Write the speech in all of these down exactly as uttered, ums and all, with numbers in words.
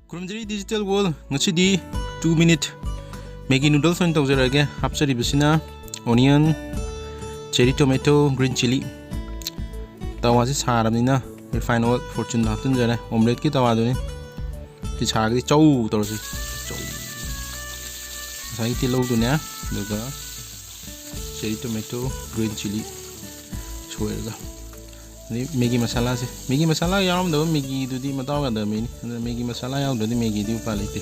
ꯈꯨꯔꯨꯝꯖꯔꯤ Digital World꯫ ꯉꯁꯤꯗꯤ two minute Maggi noodles ꯑꯣꯏꯅ ꯇꯧꯖꯔꯛꯑꯒꯦ꯫ ꯍꯥꯞꯆꯔꯤꯕꯁꯤꯅ onion, cherry tomato, green chilli꯫ ꯇꯋꯥꯁꯤ ꯁꯥꯔꯕꯅꯤꯅ refine oil Fortune ꯍꯥꯞꯆꯤꯟꯖꯔꯦ, omelette ꯀꯤ ꯇꯋꯥꯗꯨꯅꯤ꯫ ꯁꯤ ꯁꯥꯔꯒꯗꯤ ꯆꯧ ꯇꯧꯔꯁꯤ꯫ ꯆꯧ꯫ ꯉꯁꯥꯏꯒꯤ ꯇꯤꯜꯍꯧꯗꯨꯅꯦ, ꯑꯗꯨꯒ cherry tomato, green chilli ꯁꯣꯏꯔꯒ, ꯑꯗꯩ Maggi masala ꯁꯦ, Maggi masala ꯌꯥꯎꯔꯝꯗꯕ Maggi ꯗꯨꯗꯤ ꯃꯗꯥꯎ ꯌꯥꯗꯕ ꯃꯤꯅꯤ꯫ ꯑꯗꯨꯅ Maggi masala ꯌꯥꯎꯗ꯭ꯔꯗꯤ Maggi ꯗꯤ ꯎꯄꯥꯏ ꯂꯩꯇꯦ꯫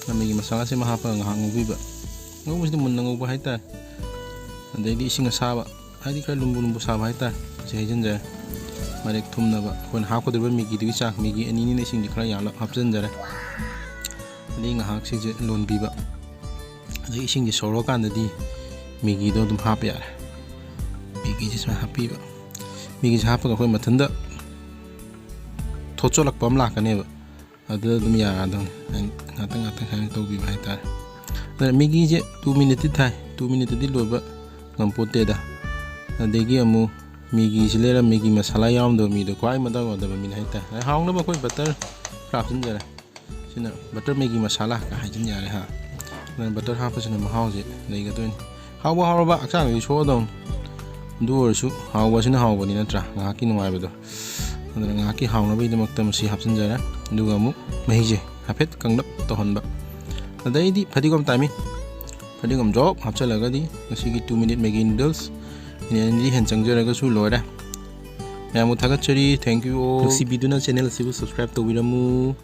ꯑꯗꯨꯅ Maggi masala ꯁꯤꯃ ꯍꯥꯞꯄꯒ ꯉꯥꯏꯍꯥꯛ ꯉꯧꯕꯤꯕ꯫ ꯉꯧꯕꯁꯤꯗꯤ ꯃꯨꯟꯅ ꯉꯧꯕ ꯍꯥꯏꯇꯥꯔꯦ꯫ ꯑꯗꯩꯗꯤ ꯏꯁꯤꯡ ꯑꯁꯥꯕ, ꯍꯥꯏꯗꯤ ꯈꯔ ꯂꯨꯝꯕꯨ ꯂꯨꯝꯕꯨ ꯁꯥꯕ ꯍꯥꯏꯇꯥꯔꯦ, ꯁꯤ ꯍꯩꯖꯤꯟꯖꯔꯦ꯫ ꯃꯔꯦꯛ ꯊꯨꯝꯅꯕ ꯑꯩꯈꯣꯏꯅ ꯍꯥꯞꯀꯗꯧꯔꯤꯕ Maggi ꯗꯨꯒꯤ ꯆꯥꯡ, Maggi ꯑꯅꯤꯅꯤꯅ ꯏꯁꯤꯡꯁꯤ ꯈꯔ ꯌꯥꯝꯂꯞ ꯍꯥꯞꯆꯤꯟꯖꯔꯦ꯫ ꯑꯗꯩ ꯉꯥꯏꯍꯥꯛ ꯁꯤꯁꯦ ꯂꯣꯟꯕꯤꯕ꯫ ꯑꯗꯩ ꯏꯁꯤꯡꯁꯦ ꯁꯧꯔꯀꯥꯟꯗꯗꯤ Maggi ꯗꯣ ꯑꯗꯨꯝ ꯍꯥꯞꯄ ꯌꯥꯔꯦ꯫ Maggi ꯁꯦ ꯁꯨꯃꯥꯏꯅ ꯍꯥꯞꯄꯤꯕ꯫ Maggi ꯁꯦ ꯍꯥꯞꯄꯒ ꯑꯩꯈꯣꯏ ꯃꯊꯟꯇ ꯊꯣꯠꯆꯣꯠꯂꯛꯄ ꯑꯃ ꯂꯥꯛꯀꯅꯦꯕ꯫ ꯑꯗꯨꯗ ꯑꯗꯨꯝ ꯌꯥꯔꯗꯧꯅꯤ꯫ ꯉꯥꯛꯇꯪ ꯉꯥꯛꯇꯪ ꯁꯨꯃꯥꯏꯅ ꯇꯧꯕꯤꯕ ꯍꯥꯏꯇꯥꯔꯦ꯫ ꯑꯗꯨꯅ Maggi ꯁꯦ two minute ꯇꯤ ꯊꯥꯏ, two minute ꯇꯗꯤ ꯂꯣꯏꯕ ꯉꯝꯄꯣꯠꯇꯦꯗ꯫ ꯑꯗꯒꯤ ꯑꯃꯨꯛ Maggi ꯁꯤ ꯂꯩꯔ Maggi masala ꯌꯥꯎꯔꯝꯗꯕ ꯃꯤꯗꯣ ꯈ꯭ꯋꯥꯏ ꯃꯗꯥꯎ ꯌꯥꯗꯕ ꯃꯤꯅꯤ ꯍꯥꯏꯇꯥꯔꯦ꯫ ꯑꯗꯩ ꯍꯥꯎꯅꯕ ꯑꯩꯈꯣꯏ butter ꯈꯔ ꯍꯥꯞꯆꯤꯟꯖꯔꯦ꯫ ꯁꯤꯅ butter Maggi masala ꯀ ꯍꯥꯏꯖꯤꯟ ꯌꯥꯔꯦ ꯍꯥ꯫ ꯑꯗꯨꯅ butter ꯍꯥꯞꯄꯁꯤꯅ ꯃꯍꯥꯎꯁꯦ ꯂꯩꯒꯗꯣꯏꯅꯤ꯫ ꯍꯥꯎꯕ ꯍꯥꯎꯔꯕ ꯍꯛꯆꯥꯡꯗꯗꯤ ꯁꯣꯛꯑꯗꯧꯅꯤ꯫ ꯑꯗꯨ ꯑꯣꯏꯔꯁꯨ ꯍꯥꯎꯕꯁꯤꯅ ꯍꯥꯎꯕꯅꯤ ꯅꯠꯇ꯭ꯔꯥ? ꯉꯥꯏꯍꯥꯛꯀꯤ ꯅꯨꯡꯉꯥꯏꯕꯗꯣ꯫ ꯑꯗꯨꯅ ꯉꯥꯏꯍꯥꯛꯀꯤ ꯍꯥꯎꯅꯕꯒꯤꯗꯃꯛꯇ ꯃꯁꯤ ꯍꯥꯞꯆꯤꯟꯖꯔꯦ꯫ ꯑꯗꯨꯒ ꯑꯃꯨꯛ ꯃꯍꯤꯁꯦ ꯍꯥꯏꯐꯦꯠ ꯀꯪꯂꯞ ꯇꯧꯍꯟꯕ꯫ ꯑꯗꯩꯗꯤ ꯐꯗꯤꯒꯣꯝ timing꯫ ꯐꯗꯤꯒꯣꯝ ꯖꯣꯞ ꯍꯥꯞꯆꯤꯜꯂꯒꯗꯤ ꯉꯁꯤꯒꯤ two minute Maggi noodles minute ꯑꯅꯤꯗꯤ ꯍꯦꯟꯅ ꯆꯪꯖꯔꯒꯁꯨ ꯂꯣꯏꯔꯦ꯫ ꯃꯌꯥꯝꯕꯨ ꯊꯥꯒꯠꯆꯔꯤ꯫ Thank you all꯫ ꯅꯨꯡꯁꯤꯕꯤꯗꯨꯅ channel ꯑꯁꯤꯕꯨ subscribe ꯇꯧꯕꯤꯔꯝꯃꯨ꯫